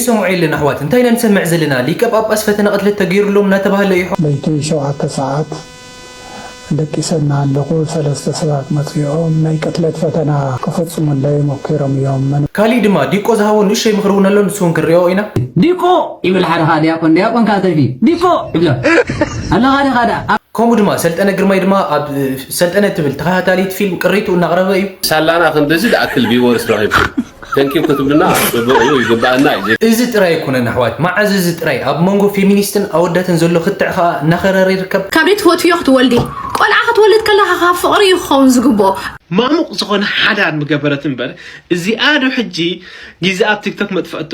ሰምዑ የለን ኣሕዋት፣ እንታይ ኢና ንሰምዕ ዘለና? ሊቀ ጳጳስ ፈተነ ቅትለት ተገይሩሎም እናተባህለ እዩ። ለይቲ ሸውዓተ ሰዓት ደቂሰ እናሃለኹ ሰለስተ ሰባት መፂኦም ናይ ቅትለት ፈተና ክፍፅሙለይ ሞኪሮም እዮም። መን? ካሊእ ድማ ዲቆ ዝሃቦ ንእሽተይ ምኽሪ እውን ኣሎ፣ ንሱ እውን ክንሪኦ ኢና። ዲቆ ይብል ሓደ ከዓ ዲያቆን፣ ዲያቆን ከዓ ተፊ ዲቆ ይብሎ ኣለኻ ዲኻ ደኣ ከምኡ ድማ ሰልጠነ ግርማይ ድማ ኣብ ሰልጠነ ትብል ተኸታታሊት ፊልም ቅሪቱ እናቕረበ እዩ። ሳላና ክንድዚ ዝኣክል ቪወርስ ረኺብኩም ተንኪው ክትብሉና ጽቡቕ እዩ፣ ይግባኣና እዩ። እዚ ጥራይ ኣይኮነን ኣሕዋት፣ መዓዝ እዚ ጥራይ ኣብ መንጎ ፌሚኒስትን ኣወዳትን ዘሎ ክትዕ ኸኣ እናኸረረ ይርከብ። ካብ ደይ ትፈትውዮ ክትወልዲ፣ ቆልዓ ክትወልድ ከለኻ ካብ ፍቕሪ እዩ ክኸውን ዝግብኦ። ማሙቕ ዝኾነ ሓዳር ምገበረት እምበር እዚኣ ዶ ሕጂ ግዜ ኣብ ቲክቶክ መጥፈኣቶ።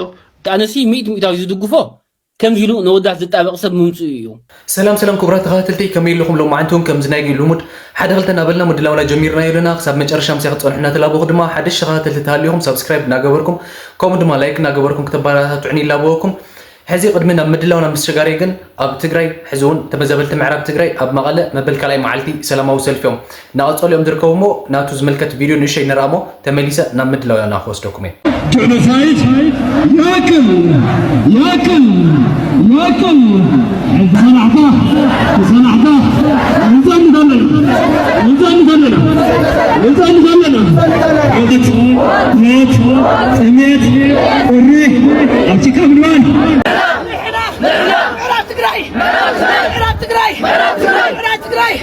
ኣነሲ ሚእቲ ሚእታዊ ዝድግፎ። ከምዚ ኢሉ ነወዳት ዝጣበቕ ሰብ ምምፅኡ እዩ። ሰላም ሰላም ክቡራት ተኸታተልቲ ከመይ ኣለኹም? ሎማዓንቲ እውን ከምዚ ናይ ልሙድ ሓደ ክልተ እናበልና ምድላውና ጀሚርናዮ ኣለና። ክሳብ መጨረሻ ምሳይ ክትፀንሑ እናተላበኹ ድማ ሓደሽ ተኸታተልቲ ተሃልዩኹም ሳብስክራይብ እናገበርኩም ከምኡ ድማ ላይክ እናገበርኩም ክተበረታትዑኒ ይላበወኩም። ሕዚ ቅድሚ ናብ ምድላውና ምስሸጋሪ ግን ኣብ ትግራይ ሕዚ እውን ተመዛበልቲ ምዕራብ ትግራይ ኣብ መቐለ መበል ካልኣይ መዓልቲ ሰላማዊ ሰልፊ እዮም እናቐፀሉ እዮም ዝርከቡ እሞ ናቱ ዝምልከት ቪድዮ ንእሸይ ንርኣ እሞ ተመሊሰ ናብ ምድላውና ክወስደኩም እየ። Genocide ያክል ያክል ያክል ተሰናዕታ ተሰናዕታ እንጸንት ኣለና እንጸንት ኣለና እንጸንት ኣለና። ዕግት ሞት ጥሜት ቁሪ ኣብቲ ካብ ድባን ምዕራብ ትግራይ ምዕራብ ትግራይ ምዕራብ ትግራይ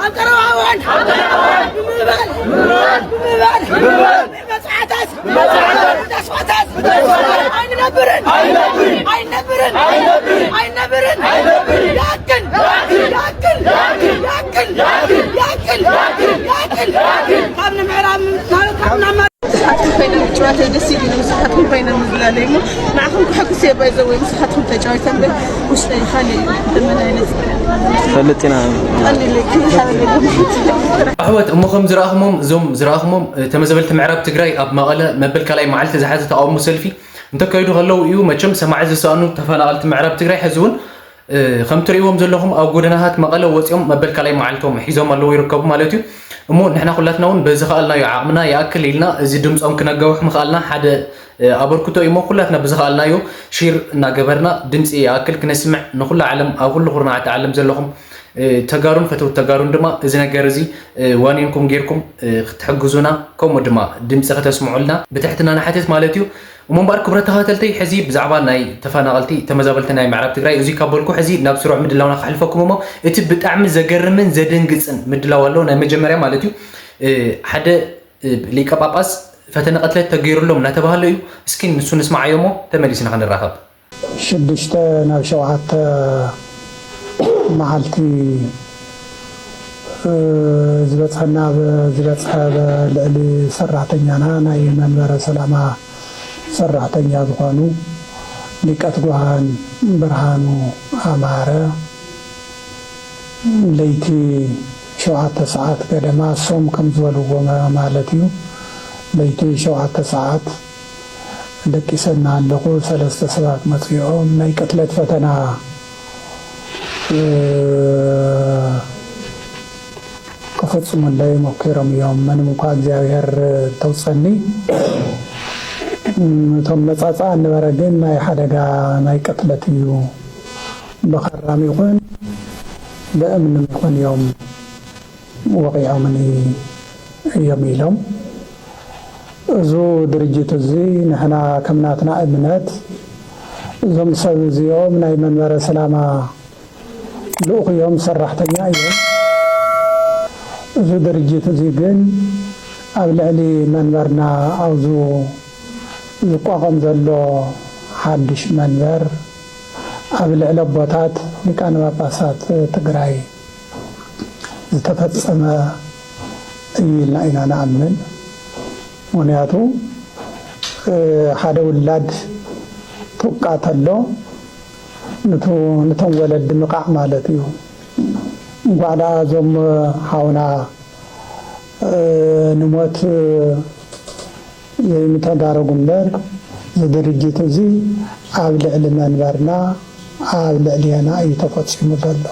ኣብ ቀረባ እዋን ብምባል ብምባል ብመጽዓታት ብመጽዓታት ብተስፋታት ብተስፋታት ኣይንነብርን ኣይንነብርን ኣይንነብርን ኣይንነብርን ኣይንነብርን ያክል ያክል ያክል ያክል ያክል ያክል ያክል ካብ ንምዕራብ ካብ ናብ ንስኻትኩም ኮይነ ምጭዋተይ ደስ ኢሉ ንስኻትኩም ኮይነ ምዝላለይ እሞ ንዓኹም ክሕጉስ እየ ባይዘወይ ምሳኻትኩም ተጫዊተ እምበር ውሽጠይ ካሊእ እዩ ደመና ይነፅእ ፈልጥ ኢና ቀሊለይ ክብል ሃበለይ ኣሕዋት እሞ ከም ዝረኣኹሞም እዞም ዝረኣኹሞም ተመዘበልቲ ምዕራብ ትግራይ ኣብ መቐለ መበል ካልኣይ መዓልቲ ዝሓዘ ተቃውሞ ሰልፊ እንተካይዱ ከለዉ እዩ። መቸም ሰማዒ ዝሰኣኑ ተፈናቐልቲ ምዕራብ ትግራይ ሕዚ እውን ከም ትርእይዎም ዘለኹም ኣብ ጎደናታት መቐለ ወፂኦም መበል ካልኣይ መዓልቶም ሒዞም ኣለዉ ይርከቡ ማለት እዩ። እሞ ንሕና ኩላትና እውን በዝኸኣልናዮ ዓቕምና ይኣክል ኢልና እዚ ድምፆም ክነጋውሕ ምኽኣልና ሓደ ኣበርክቶ እዩ። እሞ ኩላትና ብዝኸኣልናዮ ሼር እናገበርና ድምፂ ይኣክል ክነስምዕ ንኩላ ዓለም ኣብ ኩሉ ኩርናዓት ዓለም ዘለኹም ተጋሩን ፈተውቲ ተጋሩን ድማ እዚ ነገር እዚ ዋኒንኩም ጌርኩም ክትሕግዙና ከምኡ ድማ ድምፂ ከተስምዑልና ብትሕትና ንሓትት ማለት እዩ። እሞ እምበኣር ክቡራት ተኸታተልተይ ሕዚ ብዛዕባ ናይ ተፈናቐልቲ ተመዛበልቲ ናይ ምዕራብ ትግራይ እዙይ ካብ በልኩ ሕዚ ናብ ስሩዕ ምድላውና ከሕልፈኩም እሞ እቲ ብጣዕሚ ዘገርምን ዘደንግፅን ምድላው ኣሎ ናይ መጀመርያ ማለት እዩ ሓደ ሊቀ ጳጳስ ፈተነ ቅትለት ተገይሩሎም እናተባህለ እዩ። እስኪ ንሱ ንስማዓዮ እሞ ተመሊስና ክንራኸብ። ሽዱሽተ ናብ ሸውዓተ መዓልቲ ዝበፅሐና ዝበፅሐ ልዕሊ ሰራሕተኛና ናይ መንበረ ሰላማ ሰራሕተኛ ዝኾኑ ሊቀ ትጉሃን ብርሃኑ ኣማረ ለይቲ ሸውዓተ ሰዓት ገደማ እሶም ከም ዝበልዎ ማለት እዩ። ለይቲ ሸውዓተ ሰዓት ደቂሰ እናሃለኹ ሰለስተ ሰባት መፂኦም ናይ ቅትለት ፈተና ክፍፅሙለይ ሞኪሮም እዮም። ምንም እንኳ እግዚኣብሔር እንተውፀኒ እቶም መፃፅኣ እንበረ ግን ናይ ሓደጋ ናይ ቅትለት እዩ። ብኸራም ይኹን ብእምንም ይኹን እዮም ወቒዖምኒ እዮም ኢሎም። እዙ ድርጅት እዙይ ንሕና ከም ናትና እምነት እዞም ሰብ እዚኦም ናይ መንበረ ሰላማ ልኡኽ እዮም፣ ሰራሕተኛ እዮም። እዙ ድርጅት እዙይ ግን ኣብ ልዕሊ መንበርና ኣብዙ ዝቋቋም ዘሎ ሓዱሽ መንበር ኣብ ልዕሊ ኣቦታት ሊቃነ ጳጳሳት ትግራይ ዝተፈፀመ እዩ ኢልና ኢና ንኣምን። ምኽንያቱ ሓደ ውላድ ትውቃ ተሎ ንቶም ወለዲ ምቃዕ ማለት እዩ። እንኳዕ ደኣ እዞም ሓውና ንሞት ዘይምተዳረጉ እምበር እዚ ድርጅት እዚ ኣብ ልዕሊ መንበርና ኣብ ልዕሊና እዩ ተፈፂሙ ዘሎ።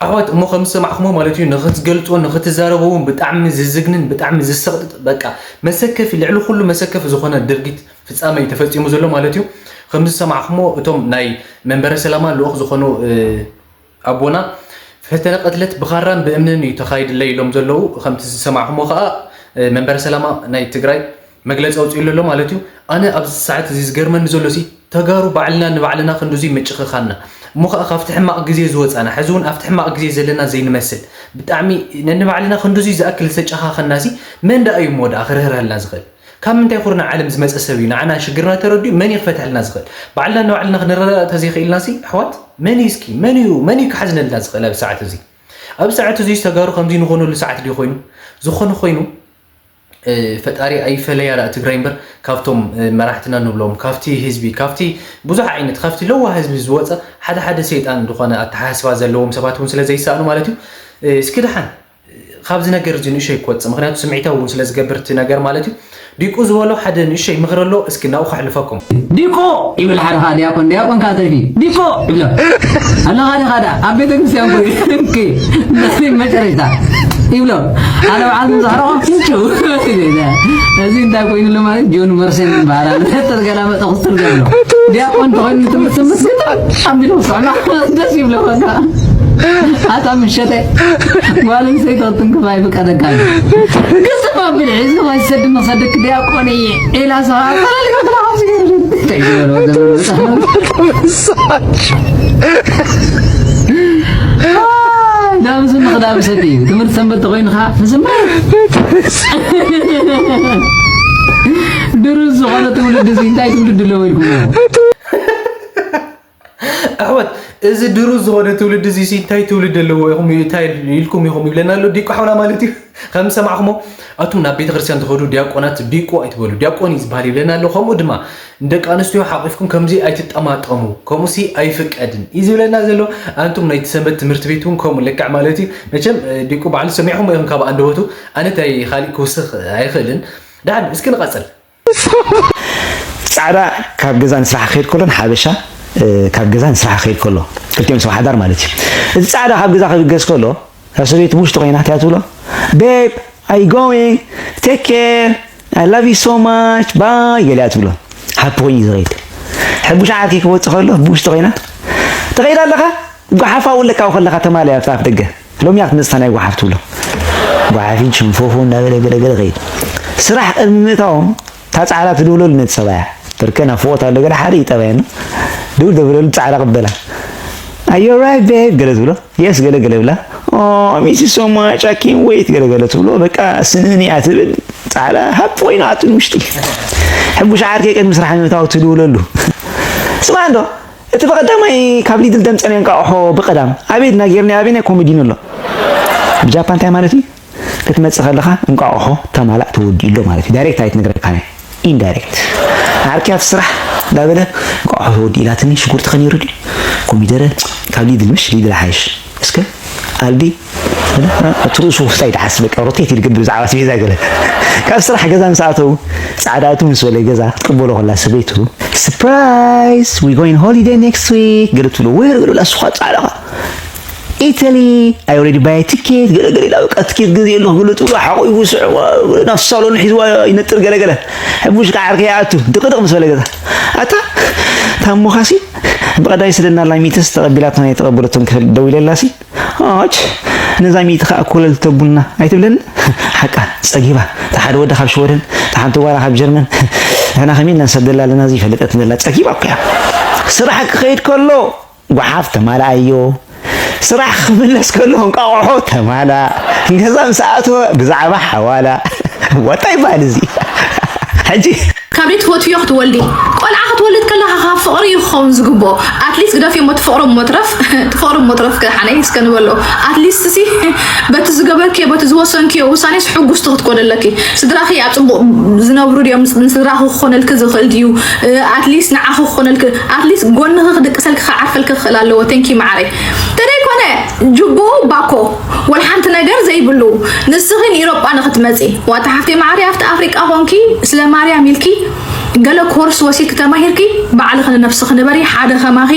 ኣሕዋት እሞ ከም ዝሰማዕኹሞ ማለት እዩ ንክትገልፅዎ ንክትዛረቡ እውን ብጣዕሚ ዝዝግንን ብጣዕሚ ዝሰቕጥጥ በቃ መሰከፊ ልዕሊ ኩሉ መሰከፊ ዝኾነ ድርጊት ፍፃመ እዩ ተፈፂሙ ዘሎ ማለት እዩ። ከምዚ ዝሰማዕኹሞ እቶም ናይ መንበረ ሰላማ ልኡኽ ዝኾኑ ኣቦና ፈተነ ቅትለት ብኻራን ብእምንን እዩ ተኻይድለይ ኢሎም ዘለዉ። ከምቲ ዝሰማዕኹሞ ከዓ መንበረ ሰላማ ናይ ትግራይ መግለፂ ኣውፅኡ ኣሎ ማለት እዩ። ኣነ ኣብዚ ሰዓት እዚ ዝገርመኒ ዘሎ ሲ ተጋሩ ባዕልና ንባዕልና ክንድዙይ ምጭኽኻና እሞ ከዓ ካብቲ ሕማቕ ግዜ ዝወፃና ሕዚ እውን ኣብቲ ሕማቕ ግዜ ዘለና ዘይንመስል ብጣዕሚ ነንባዕልና ክንድዙይ ዝኣክል ዝተጨኻኸና ሲ መን ደኣ እዩ እሞ ደኣ ክርህረልና ዝኽእል? ካብ ምንታይ ኩርና ዓለም ዝመፀ ሰብ እዩ ንዓና ሽግርና ተረዲኡ መን እዩ ክፈትሐልና ዝኽእል? ባዕልና ንባዕልና ክንረዳእ ተዘይኽኢልና ሲ ኣሕዋት መን እዩ እስኪ መን እዩ መን እዩ ክሓዝነልና ዝኽእል ኣብ ሰዓት እዚ? ኣብ ሰዓት እዚ ተጋሩ ከምዚ ንኾነሉ ሰዓት ድዩ ኮይኑ? ዝኾነ ኮይኑ ፈጣሪ ኣይፈለያ ደኣ ትግራይ እምበር ካብቶም መራሕትና ንብሎም ካብቲ ህዝቢ ካብቲ ብዙሕ ዓይነት ካብቲ ለዋ ህዝቢ ዝወፀ ሓደ ሓደ ሰይጣን ዝኾነ ኣተሓሳስባ ዘለዎም ሰባት እውን ስለ ዘይሰኣኑ ማለት እዩ። እስኪ ደሓን ካብዚ ነገር እዚ ንእሸይ ክወፅእ ምክንያቱ ስምዒታዊ እውን ስለ ዝገብር እቲ ነገር ማለት እዩ። ዲቁ ዝበሎ ሓደ ንእሸይ ምክሪ ኣሎ እስኪ ናብኡ ከሕልፈኩም። ዲቆ ይብል ሓደ ከዓ ዲያቆን ዲያቆን ከዓ ተፊ ዲቆ ይብሎ ኣለኻ ዲኻ ደኣ ኣብ ቤተ ክርስቲያን ኮይ እንኪ በስሊም መጨረሽታ ይብሎ ሓደ በዓል ምዛሕረቆ ፍንጩ እዚ እንታይ ኮይኑ ኣሎ ማለት ጆን መርሴን ይበሃል ኣሎ ተርገላመጠ ክስትርገሎ ዲያቆን ተኮይኑ ትምህርቲ ምስግጣ ኣቢሉ ክስዕና ደስ ይብሎ በቃ ኣታ ምሸተ ጓል ኣንስተይቲ ክትንክፍ ኣይፍቀደካን። ክስብ ኣቢሉ ሒዙ ወይ ሰድ መሰደክ ዲያቆን እየ ኢላ ሰባ ኣፈላልዮ ትራኸብ ዝገርም ተይበሎ ዘበሎ ዳብሱ ንኽዳብሰት እዩ ትምህርቲ ሰንበት ተኮይንኻ ንስማ ድሩዝ ዝኾነ ትውልዲ እዚ እንታይ ትውልዲ ኣለዎ ኢልኩም ኣሕዋት እዚ ድሩዝ ዝኾነ ትውልዲ እዚ ሲ እንታይ ትውልዲ ኣለዎ ኢኹም እንታይ ኢልኩም ኢኹም ይብለና ኣሎ ዲቁ ሓውና ማለት እዩ ከም ዝሰማዕኹሞ ኣቱም ናብ ቤተ ክርስቲያን ትኸዱ ዲያቆናት ዲቁ ኣይትበሉ ዲያቆን እዩ ዝበሃል ይብለና ኣሎ ከምኡ ድማ ንደቂ ኣንስትዮ ሓቂፍኩም ከምዚ ኣይትጠማጠሙ ከምኡ ሲ ኣይፍቀድን እዩ ዝብለና ዘሎ ኣንቱም ናይቲ ሰንበት ትምህርቲ ቤት እውን ከምኡ ልክዕ ማለት እዩ መቸም ዲቁ ባዕሉ ሰሚዕኹሞ ኢኹም ካብ ኣንደበቱ ኣነ እንታይ ካሊእ ክውስኽ ኣይኽእልን ዳሓን እስኪ ንቐፅል ፃዕዳ ካብ ገዛ ንስራሕ ክሄድ ከሎ ንሓበሻ ካብ ገዛ ንስራሕ ክሄድ ከሎ ክልቲኦም ሰብ ሓዳር ማለት እዩ። እቲ ፃዕዳ ካብ ገዛ ክብገስ ከሎ እታ ሰበይቲ ብውሽጢ ኮይና እንታይ ትብሎ? Babe, are you going? Take care. I love you so much. Bye ገሊኣ ትብሎ። ሃፒ ኮይኑ እዩ ዝኸይድ። ሕቡሽ ዓርኪ ክወፅእ ከሎ ብውሽጢ ኮይና ትኸይድ ኣለኻ? ጓሓፋ ውልቃ ከለኻ ተማሊ ኣብቲ ኣፍ ደገ ሎሚ እያ ክትመፅእ ናይ ጓሓፍ ትብሎ ጓሓፊን ሽንፎፎ እናበለ ገለገለ ኸይድ ስራሕ ቅድሚ ምእታዎም እታ ፃዕዳ ትድውለሉ ነቲ ሰብኣያ በርከ ናብ ፍቆት ኣሎ ገለ ሓደ እዩ ጠባየና ድው ደብለሉ ፃዕዳ ቅበላ ኣዮ ራይት ቤብ ገለ ትብሎ የስ ገለ ገለ ብላ ሚስ ሶ ማች ኣኪን ወይት ገለ ገለ ትብሎ በቃ ስንእን እያ ትብል ፃዕዳ ሃብ ኮይና ኣትን ውሽጢ ሕቡሽ ዓርከይ ቅድሚ ስራሕ ምእታው ትድውለሉ ስማ እንዶ እቲ ብቐዳማይ ካብ ሊድል ደምፀናዮ እንቃቑሖ ብቐዳም ኣበይ ድና ጌርናዮ ኣበይናይ ኮመዲኖ ኣሎ ብጃፓን እንታይ ማለት እዩ ክትመፅእ ከለኻ እንቃቑሖ ተማላእ ተወዲኡ ኣሎ ማለት እዩ ዳይሬክት ኣይትነግረካን እያ ኢንዳይሬክት ዓርኪ ኣብቲ ስራሕ እንዳበለ እንቃቑሖ ተወዲኡ ኢላትኒ ሽጉርቲ ከ ነይሩ ድዩ ኮሚደረ ካብ ሊድል ምሽ ሊድል ሓይሽ እስከ ኣልቢ እቲ ርእሱ ውስጣይ ድሓስ በቃ ሮቴት ይድግድ ብዛዕባ ስቤዛ ገለ ካብ ስራሕ ገዛ ምስ ኣተው ፃዕዳ እቱ ምስ በለ ገዛ ክትቅበሎ ከላ ሰበይቱ surprise we going holiday next week ገለ ትብሎ ወይ ገለ ላስኻ ፃዕዳኻ ኢታሊ I already buy ticket ገለ ገለ ኢላ በቃ ትኬት ገዚእ ኣለኹ ገለ ትብሎ ሓቑ ይውስዕ ናብ ሳሎን ሒዝዋ ይነጥር ገለ ገለ ሕቡሽ ከዓ ዓርከ ይኣቱ ድቕድቕ ምስ በለ ገዛ ኣታ ታሞኻሲ ብቐዳይ ስደና ኣላ ሚተስ ተቐቢላትና የተቐበለቶም ክፍል ደው ኢለላሲ ኣች ነዛ ሚእቲ ከዓ ኮለል ተቡልና ኣይትብለኒ ሓቃ ፀጊባ እታ ሓደ ወዳ ካብ ሽወደን እታ ሓንቲ ጓላ ካብ ጀርመን ንሕና ከመይ ኢልና ንሰደላ ኣለና ዘይፈልጠት ዘላ ፀጊባ እኮ እያ ስራሕ ክኸይድ ከሎ ጓሓፍ ተማልኣዮ ስራሕ ክምለስ ከሎ እንቃቑሖ ተማላ ገዛ ምስ ኣተወ ብዛዕባ ሓዋላ ዋታ ይበሃል እዚ ሕጂ ካብ ዘይትፈትውዮ ክትወልዲ። ቆልዓ ክትወልድ ከለኻ ካብ ፍቕሪ እዩ ክኸውን ዝግብኦ። ኣትሊስት ግደፍዮ እሞ እቲ ፍቕሮም ሞትረፍ እቲ ፍቕሮም ሞትረፍ ከ ሓነይ እስከ ንበሎ። ኣትሊስት ሲ በቲ ዝገበርክዮ በቲ ዝወሰንክዮ ውሳኔስ ሕጉስቲ ክትኮኒ ኣለኪ። ስድራኺ ኣብ ጽቡቕ ዝነብሩ ድዮም? ንስድራኺ ክኾነልኪ ዝኽእል ድዩ? ኣትሊስት ንዓኺ ክኾነልኪ ኣትሊስት ጎንኺ ክድቅሰልኪ ክዓርፈልኪ ክኽእል ኣለዎ። Thank you መዓረይ። ተደይኮነ ጅቡኡ ባኮ ወላ ሓንቲ ነገር ዘይብሉ ንስኺ ንኢሮጳ ንኽትመጺ ዋታ ሓፍተይ ማዕረ ኣብቲ ኣፍሪቃ ኮንኪ ስለ ማርያም ኢልኪ ገለ ኮርስ ወሲድኪ ተማሂርኪ ባዕልኺ ንነብስኺ ንበሪ ሓደ ከማኺ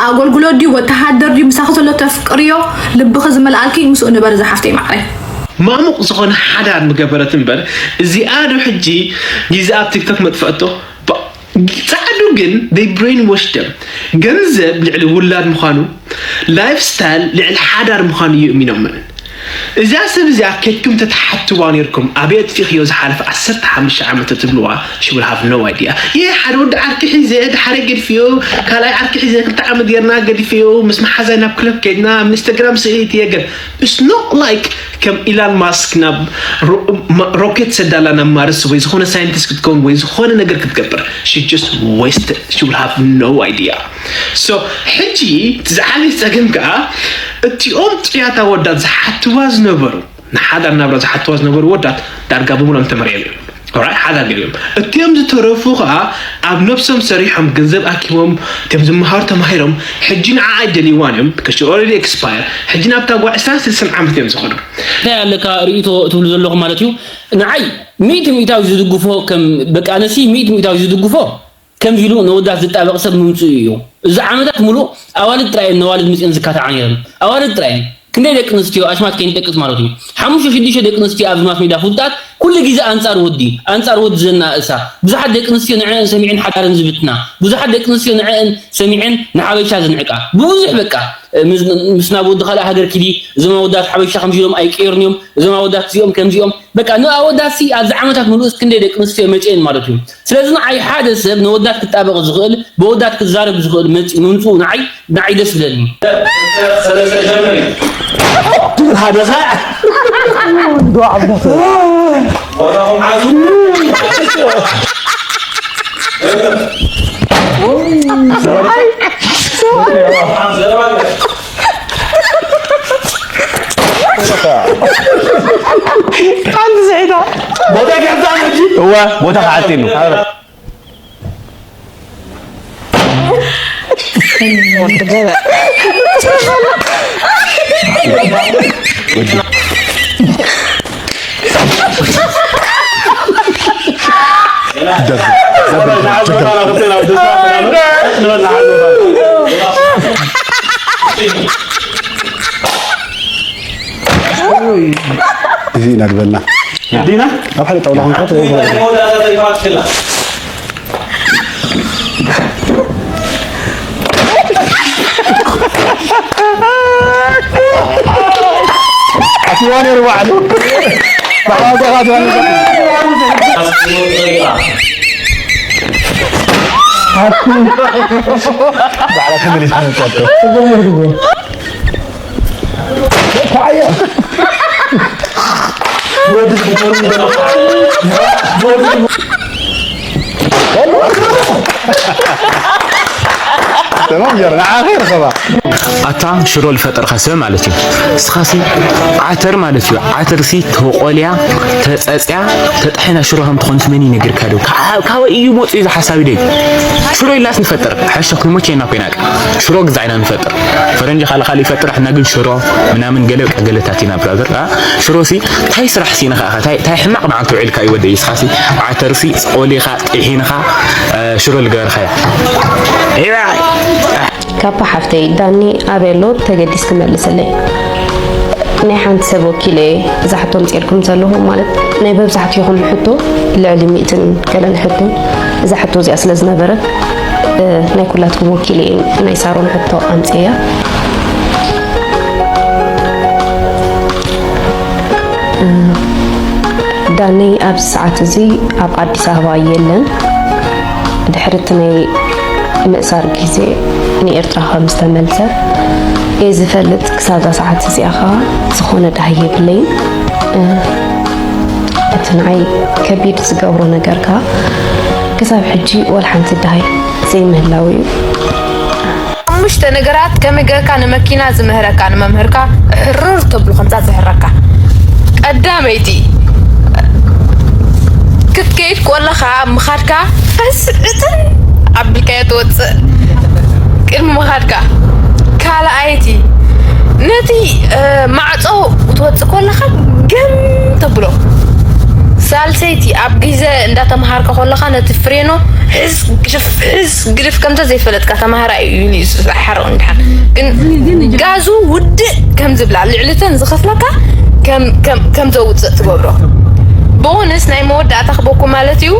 ኣገልግሎት ድዩ ወተሃደር ድዩ ምሳኺ ዘሎ ተፍቅርዮ ልብኺ ዝመልኣልኪ ምስኡ ንበሪ ዝሓፍተይ ማዕረ ማሙቕ ዝኾነ ሓዳር ምገበረት እምበር እዚኣ ዶ ሕጂ ግዜ ኣብ ቲክቶክ መጥፈአቶ ጻዕዱ ግን they brainwash them። ገንዘብ ልዕሊ ውላድ ምዃኑ፣ ላይፍ ስታይል ልዕሊ ሓዳር ምዃኑ እዩ እሚኖምን። እዛ ሰብ እዚኣ ከድኩም ተተሓትዋ ነርኩም ኣበይ ኣጥፊእክዮ ዝሓለፈ ዓሰርተ ሓሙሽተ ዓመት ትብልዋ፣ she will have no idea። ይህ ሓደ ወዲ ዓርኪ ሒዘ ድሓረ ገድፍዮ፣ ካልኣይ ዓርኪ ሒዘ ክልተ ዓመት ጌርና ገድፍዮ፣ ምስ መሓዛይ ናብ ክለብ ከድና ኣብ ኢንስታግራም ስእሊ ትየገር። It's not like ከም ኢላን ማስክ ናብ ሮ- ማ- ሮኬት ሰዳላ ናብ ማርስ ወይ ዝኾነ ሳይንቲስት ክትከውን ወይ ዝኾነ ነገር ክትገብር። She just wasted, she will have no idea. So ሕጂ እቲ ዝዓበየ ጸገም ከኣ እቲኦም ጥያታ ወዳት ዝሓትዋ ዝነበሩ፣ ንሓዳር ናብራ ዝሓትዋ ዝነበሩ ወዳት ዳርጋ ብምሎም ተመርዕዮም እዮም። Alright፣ ሓዳር ገሊኦም እቲኦም ዝተረፉ ከኣ ኣብ ነብሶም ሰሪሖም ገንዘብ ኣኪቦም እቲኦም ዝመሃሩ ተማሂሮም ሕጂ ንዓ ኣይደልይዋን እዮም because she already expire። ሕጂ ናብታ ጓዕ ዕስራን ስልሳን ዓመት እዮም ዝኸዱ። እንታይ ኣለካ ርእይቶ ትብሉ ዘለኹም ማለት እዩ። ንዓይ ሚእቲ ሚእታዊ ዝድግፎ ከም በቃ ኣነሲ ሚእቲ ሚእታዊ ዝድግፎ ከምዚ ኢሉ ነወዳት ዝጣበቕ ሰብ ምምፅኡ እዩ። እዚ ዓመታት ሙሉእ ኣዋልድ ጥራይ እየን ነዋልድ ምፅኤን ዝካታዓ ነይረን። ኣዋልድ ጥራይ እየን። ክንደይ ደቂ ኣንስትዮ ኣሽማት ከይንጠቅስ ማለት እዩ። ሓሙሽተ ሽዱሽተ ደቂ ኣንስትዮ ኣብዚ ማስ ሚድያ ፍሉጣት ኩሉ ግዜ ኣንፃር ወዲ፣ ኣንፃር ወዲ ዘናእሳ። ብዙሓት ደቂ ኣንስትዮ ንዕአን ሰሚዐን ሓዳረን ዝብትና። ብዙሓት ደቂ ኣንስትዮ ንዕአን ሰሚዐን ንሓበሻ ዝንዕቃ። ብብዙሕ በቃ ምስ ናብ ወዲ ካልእ ሃገር ኪዲ፣ እዞም ኣወዳት ሓበሻ ከምዚ ኢሎም ኣይቀየሩን እዮም፣ እዞም ኣወዳት እዚኦም ከምዚኦም። በቃ ንኣወዳትሲ ኣብዚ ዓመታት ምሉእስ ክንደይ ደቂ ኣንስትዮ መፅኤን ማለት እዩ። ስለዚ ንዓይ ሓደ ሰብ ንወዳት ክጣበቕ ዝኽእል፣ ብወዳት ክዛረብ ዝኽእል መፂ ምምፅኡ ንዓይ ንዓይ ደስ ይብለኒ። ሓደ ኸ ቦታኹም ሓዙ። ሓንቲ ስሒታ። ቦታ ይሕዛ ሕጂ። እወ፣ ቦታ ክዓጢ ነው። እዚ ኢና ዝበልና። ዲና? ኣብ ሓደ ጣውላ ኾንካ ኣትዋ ነይሩ ባዕሉ። ባዕላ ኣትዋ ነይሩ። ባዕላ ተመሊሳ መጣቶ። ተማም ጀር ንዓኺ ርኸባ። ኣታ ሽሮ ልፈጠርካ ሰብ ማለት እዩ። ንስኻሲ ዓተር ማለት እዩ። ዓተርሲ ተቆልያ፣ ተጸጽያ፣ ተጣሒና ሽሮ ከም ትኾንስ መን ይነግርካ ዶ? ካብ፣ ካበይ እዩ መፂኡ እዚ ሓሳብ ኢለይ? ሽሮ ኢልናስ ንፈጥር። ሓሻ ኩል መቼና ኮይና ሽሮ ግዛዕና ንፈጥር። ፈረንጂ ካልእ ካልእ ይፈጥር፣ ሕና ግን ሽሮ ምናምን ገለ በቃ ገለታት ኢና ብራዘር። ኣ? ሽሮሲ ታይ ስራሕ ሲ ንኻ፣ ታይ፣ ታይ ሕማቕ መዓልቲ ውዒልካ እዩ ወደይ? ንስኻሲ ዓተርሲ ቆሊኻ፣ ጥሒንኻ፣ እ፣ ሽሮ ልገበርኻያ። ኤባይ! ካፓ ሓፍተይ፣ ዳኒ ኣበይ ኣሎ? ተገዲስኪ መልስለይ። ናይ ሓንቲ ሰብ ወኪለ እየ እዛ ሕቶ ኣምፂኤልኩም ዘለኹ፣ ማለት ናይ በብዛሕትኹም ሕቶ ልዕሊ ሚእትን ገለን ሕቶ እዛ ሕቶ እዚኣ ስለ ዝነበረት፣ እ፣ ናይ ኩላትኩም ወኪለ እየ ናይ ሳሮን ሕቶ ኣምፅኤያ። እ፣ ዳኒ ኣብዚ ሰዓት እዚ ኣብ ኣዲስ ኣበባ የለን። ድሕሪ እቲ ናይ ምእሳር ግዜ ንኤርትራ ከም ዝተመልሰ እየ ዝፈልጥ። ክሳብ እዛ ሰዓት እዚኣ ኸኣ ዝኾነ ዳህይ የብለይን። እ፣ እቲ ንዓይ ከቢድ ዝገብሮ ነገር ከኣ ክሳብ ሕጂ ወላ ሓንቲ ዳህይ ዘይምህላው እዩ። ሓሙሽተ ነገራት ከመይ ጌርካ ንመኪና ዝምህረካ ንመምህርካ ሕርር ተብሎ ከምዛ ዝሕረካ። ቀዳመይቲ፣ ክትከይድ ከለኻ ምኻድካ ፈስ ዕጥን ኣቢልካዮ ትወጽእ ቅድሚ ምኻድካ። ካልኣይቲ፣ ነቲ፣ እ፣ ማዕጾ ክትወጽእ ከለኻ ገም ተብሎ። ሳልሰይቲ፣ ኣብ ግዜ እንዳተምሃርካ ከለኻ ነቲ ፍሬኖ ሕዝ ግድፍ፣ ሕዝ ግድፍ ከምተ ዘይፈለጥካ ተማሃራይ እዩ ኢሉ እዩ ዝሓርቕ እንድሓን። ግን ጋዙ ውድእ ከም ዝብላ ልዕሊ እተን ዝኸፍለካ ከም፣ ከም፣ ከም ዘውጽእ ትገብሮ። ብኦነስ ናይ መወዳእታ ክበኩ ማለት እዩ።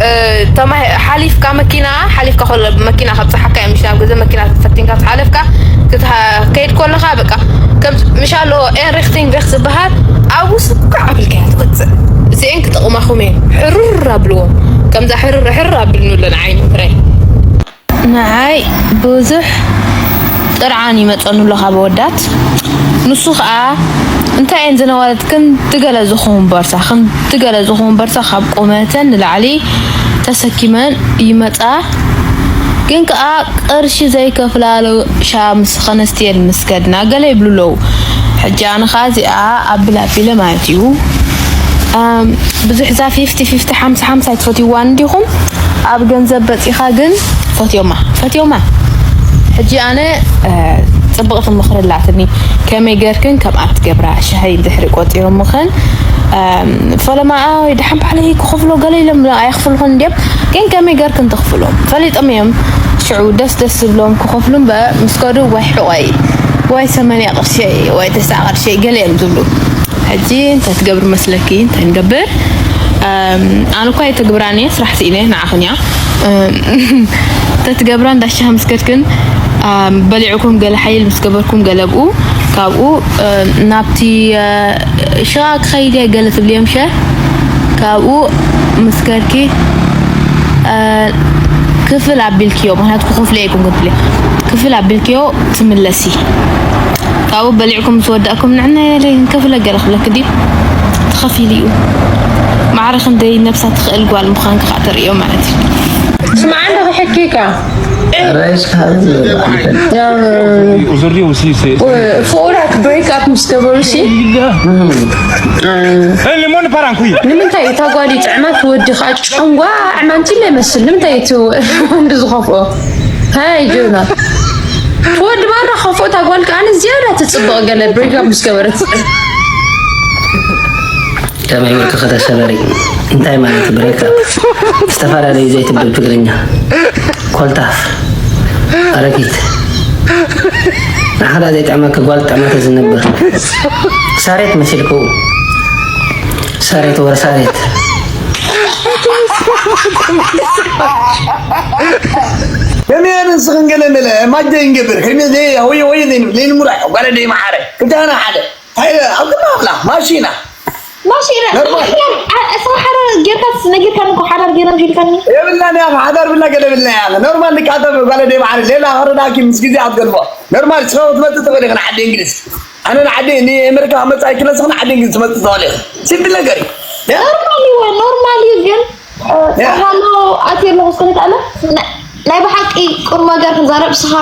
እ፣ ተማሂ-፣ ሓሊፍካ መኪና፣ ሓሊፍካ ከሎ መኪና ከብጽሓካ እዮም። ምሽ ናብ ገዛ መኪና ፈቲንካ ምስ ሓለፍካ፣ ክትሃ-፣ ከይድ ከለኻ በቃ፣ ከም ምሽ ኣሎ ኤንሪክቲንግ ቬክ ዝበሃል፣ ኣብኡ ስኳዕ ኣቢልካ እያ ትወጽእ። እዚኤን ክጠቕማኹም እየን። ሕርር ኣብልዎም። ከምዛ ሕርር፣ ሕርር ኣብልኒ ኣሎ ንዓይ ምፍረይ። ንዓይ ብዙሕ ጥርዓን ይመጸኒ ኣሎ ካብ ኣወዳት። ንሱ ኸኣ እንታይ እየን ዝነበረት ክንዲ ገለ ዝኸውን ቦርሳ፣ ክንዲ ገለ ዝኸውን ቦርሳ ካብ ቁመተን ንላዕሊ ተሰኪመን ይመጻ። ግን ከኣ ቅርሺ ዘይከፍላሉ ሻ ምስ ኸነስትየን ምስ ከድና ገለ ይብሉ ኣለዉ። ሕጂ ኣነ ኸኣ እዚኣ ኣብል ኣቢለ ማለት እዩ። ኣም፣ ብዙሕ እዛ ፊፍቲ ፊፍቲ ሓምሳ ሓምሳ ኣይትፈትይዋን እንዲኹም? ኣብ ገንዘብ በጺኻ ግን ፈትዮማ፣ ፈትዮማ። ሕጂ ኣነ፣ እ፣ ጽብቕቲ ምኽሪ ኣላትኒ። ከመይ ገርክን ከምኣ ትገብራ? ሻሂ ድሕሪ ቆጺሮምኽን፣ ኣም፣ ፈለማ፣ ኣይ፣ ደሓን ባዕለይ ክኸፍሎ ገለ ኢሎም ኣይኽፍልኹን እንድዮም። ግን ከመይ ገርክን ትኽፍሎም? ፈሊጦም እዮም። ሽዑ ደስ ደስ ዝብሎም ክኸፍሉ እምበር ምስ ከዱ ወይ ሕቖይ፣ ወይ ሰማንያ ቅርሺ፣ ወይ ተስዓ ቅርሺ ገለ እዮም ዝብሉ። ሕጂ እንታይ ትገብር መስለኪ? እንታይ ንገብር? ኣም፣ ኣነ እኳ ኣይተግብራን እየ፣ ስራሕ ስኢነ ንዓኽን እያ። ኣም፣ ተትገብራ እንዳ ሻሂ ምስ ከድክን፣ ኣም፣ በሊዕኩም ገለ ሓይል ምስ ገበርኩም ገለ ብኡ፣ ካብኡ፣ ኣም፣ ናብቲ፣ እ፣ ሽቓ ክኸይድ እየ ገለ ትብልዮም ሸ፣ ካብኡ ምስ ከድኪ፣ እ፣ ክፍል ኣቢልክዮ፣ ምኽንያቱ ክኸፍሎ እየ ኢልኩም ክትብልዮ፣ ክፍል ኣቢልክዮ ትምለሲ። ካብኡ በሊዕኩም ምስ ወዳእኩም ንዕና የለ ከፍለ ገለ ክብለክ ድዩ? ተኸፊሉ እዩ። ማዕረ ክንደይ ነብሳ ትኽእል ጓል ምዃንካ ከዓ ተርእዮ ማለት እዩ። ስምዓ እንዶ ክሕኪካ። ራይስ ካብ Aujourd'hui aussi, c'est. ፍቑራት ብሬክ ኣፕ ምስ ገበሩ ሲ Eh, le monde part en couille. ንምንታይ እታ ጓል ይጥዕማ ትወዲ ከዓ ጨንጓ ዕማምቲ ኢለ ይመስል ንምንታይ እቲ ወንዲ ዝኸፍኦ ሃይ ጆና ትወዲ ባራ ከፍኦ እታ ጓል ከዓ ዝያዳ ትፅብቕ ገለ ብሬክ ኣፕ ምስ ገበረት ከመይ ብርኪ ከተሰበሪ እንታይ ማለት ብሬክ ኣፕ ዝተፈላለዩ ዘይትብል ትግርኛ ኮልታፍ ኣረጊት ንሓዳ ዘይጥዕመኪ ጓል ጥዕመቲ ዝነብር ሳሬት መሲልክዉ ሳሬት ወረ ሳሬት ከመይ ንስኽን ገለ መለ ማጀ እንገብር ከመይ ዘይ ወይ ወይ ዘይ ለይን ሙራ ጓለ ደይ መዓረ ክልተና ሓደ ሃይ ኣብ ግባ ኣብላ ማሺና ማሺና እስኻ ሓዳር ጌርካ ነጊርካኒ እኮ ሓዳር ጌርና ኢልካኒ የብላን ያ ሓዳር ብላ ገለ ብልና ያ ኖርማል ንቃጠብ ጓለ ደይ መዓረ ሌላ ወረዳኪ ምስ ግዜ ኣትገልፎ ኖርማል ስኻ ትመጽእ ትኽእል ኢኻ ዓዲ እንግሊዝ ኣነ ንዓዲ ንኤመሪካ መጻኢ ክነስኽ ንዓዲ እንግሊዝ ትመጽእ ትኽእል ኢኻ ሲምፕል ነገር እዩ ኖርማል እዩ ኖርማል እዩ ግን ሃሎ ኣትየ ኣለኹ እስከ ንትኣለ ናይ ብሓቂ ቁም ነገር ክንዛረብ ስኻ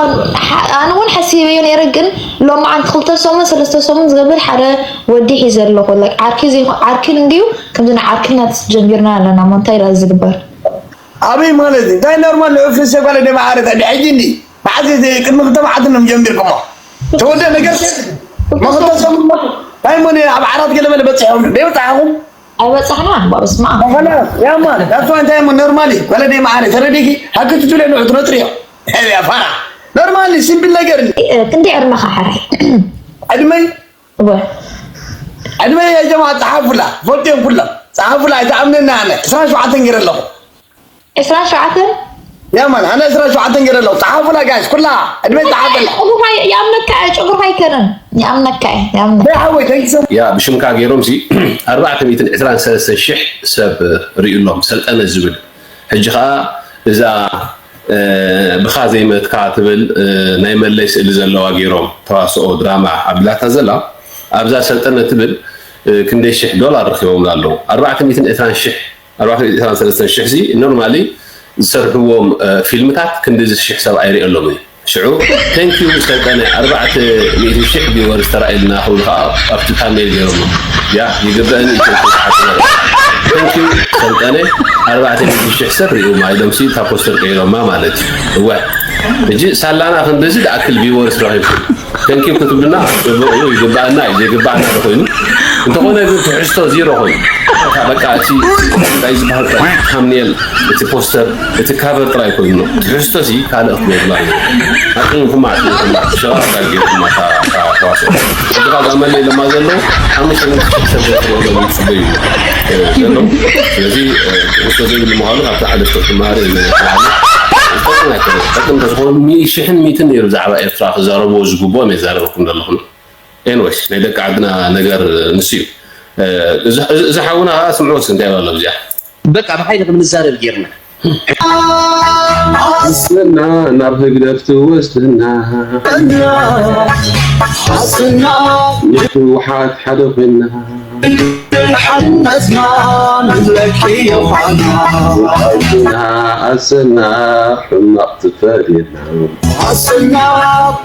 ኣነ እውን ሓሲበዮ ነይረ ግን ሎማዓንቲ ክልተ ሰሙን ሰለስተ ሰሙን ዝገብር ሓደ ወዲ ሒዘ ኣለኹ like ዓርኪ ዘይኮ ዓርኪ እንድዩ ከምዚ ናይ ዓርክነት ጀሚርና ኣለና እሞ እንታይ ኢላ ዝግበር ኣበይ ማለት እዩ እንታይ ኖርማል ንዑፍ ሰጓለ ደማ ዓረት ኣዲ ሕጂ እንዲ መዓዝ ቅድሚ ክልተ መዓልቲ ንም ጀሚርኩሞ ተወደ ነገር መኽልተ ሰሙን እንታይ ሞኒ ኣብ ዓራት ገለ መለ በፂሖም ደይበፃሕኹም ኣይበፃሕና እባ በስመ ኣብ ያማ that's why እንታይ ሞ normally ወለደይ መዓረ ተረዲኪ ሃክቲ ትብለ ንዑ ትነጥርዮ ያ ፋራ normally simple ነገር ክንደይ ዕድመኻ ሓራይ ዕድመይ እወ ዕድመይ ያ ጀማ ፀሓፉላ ፈልጥዮም ኩሎም ፀሓፉላ ኣይተኣምነና ኣነ ዕስራን ሸውዓተን ገይረ ኣለኹ ዕስራን ሸውዓተን ያማን ኣነ ዕስራን ሸውዓተን ገይረ ኣለኹ ፀሓፉላ guys ኩላ ዕድመይ ፀሓፈላ ጨጉርካ ይኣምነካ እየ ጨጉርካ ኣይከነን ይኣምነካ እየ ይኣምነካ ደይ ሓወይ thank you so much ያ ብሽምካ ገይሮም ሲ ኣርባዕተ ሚእትን ዕስራን ሰለስተን ሽሕ ሰብ ርእዩሎም ሰልጠነ ዝብል ሕጂ ከዓ እዛ እ፣ ብኻ ዘይመትካ ትብል እ፣ ናይ መለይ ስእሊ ዘለዋ ገይሮም ተዋስኦ ድራማ ኣቢላታ ዘላ ኣብዛ ሰልጠነ ትብል እ፣ ክንደይ ሽሕ ዶላር ረኪቦምላ ኣለዉ ኣርባዕተ ሚእትን ዕስራን ሽሕ ኣርባዕተ ሚእትን ዕስራን ሰለስተን ሽሕ ሲ normally ዝሰርሕዎም እ፣ ፊልምታት ክንድዚ ሽሕ ሰብ ኣይርእየሎም እዩ ሽዑ thank you ሰልጠነ ኣርባዕተ ሚእቲ ሽሕ viewers ተራእዩልና ክብሉ ከዓ ኣብቲ thumbnail ገይሮሞ ያ ይግበአኒ ኢትዮጵያ ሰዓት thank you ሰልጠነ ኣርባዕተ ሚእቲ ሽሕ ሰብ ርእዩማ ኢሎም ሲ እታ poster ቀይሮማ ማለት እዩ እወ ሕጂ ሳላና ክንድዚ ዝኣክል viewers ረኺብኩም thank you ክትብሉና ፅቡቅ እዩ ይግበኣና እዩ ዘይግበኣና ዶ ኮይኑ እንተኾነ ግን ትሕዝቶ zero ኮይኑ በቃ እቲ እንታይ ዝበሃል thumbnail እቲ poster እቲ cover ጥራይ ኮይኑ ትሕዝቶ ሲ ካልእ ክትገብሩላ ኣጥሚኹማ ኣጥሚኹማ ሸባብ ዳጌርኩማ ተዋስኦ ሕጂ ካብ ዛመለ ኢሎማ ዘሎ ሓሙሽተ ሚእቲ ሽሕ ሰብ ዘጥርሎ ይፅበዩ ዘለዉ። ስለዚ ኩዕሶ ዘይብሉ ምዃኑ ካብቲ ሓደሽቲ ክትመሃሩ እዩ ዝጠቅም ኣይኮነን። ጠቅም እንተዝኾኑ ሽሕን ሚትን ነይሩ ብዛዕባ ኤርትራ ክዛረብዎ ዝግብኦም የዛረበኩም ዘለኹ። ኤንወይስ ናይ ደቂ ዓድና ነገር ንሱ እዩ። እዚ ሓውና ከዓ ስምዑስ እንታይ ኣሎ ኣብዚኣ። በቃ ብሓይሊ ክንዛረብ ጌርና። ኣሰና ናብ ህግደፍ ትወስድና። ኣሰና ንህወሓት ሓደ ኮይና። ሓነዝና ንብለኪ ዮሃና። ኣሰና ሕማቕ ትፈርየና። ኣሰና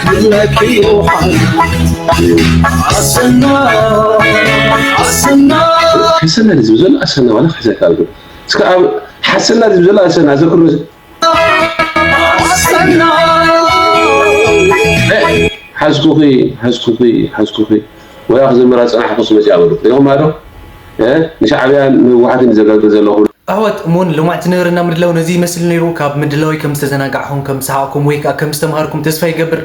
ክብለኪ ዮሃና። ኣሰና ኣሰና ሓሰና ዝብል ዘሎ ኣሰና ዋላ ክሕዘካ ኣሎ። እስከ ኣብ ሓሰና ዝብል ዘሎ ኣሰና ዘክሩ። ሓዝኩኺ ሓዝኩኺ ሓዝኩኺ ወያ ክዘምራ ፅናሕኩስ መፅያ በሉ ሪኹም ዶ ንሻዕብያን ንህወሓትን ዘገልግል ዘለኹ። ኣሕዋት እሙን ሎማዕቲ ነበረና ምድላው ነዚ ይመስል ነይሩ። ካብ ምድላወይ ከም ዝተዘናጋዕኹም ከም ዝሰሓቕኩም ወይ ከዓ ከም ዝተምሃርኩም ተስፋ ይገብር።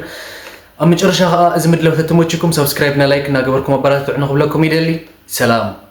ኣብ መጨረሻ ከዓ እዚ ምድላው ተተመችኩም ሳብስክራይብ ና ላይክ እናገበርኩም ኣበረታትዑ ንክብለኩም ይደሊ። ሰላም።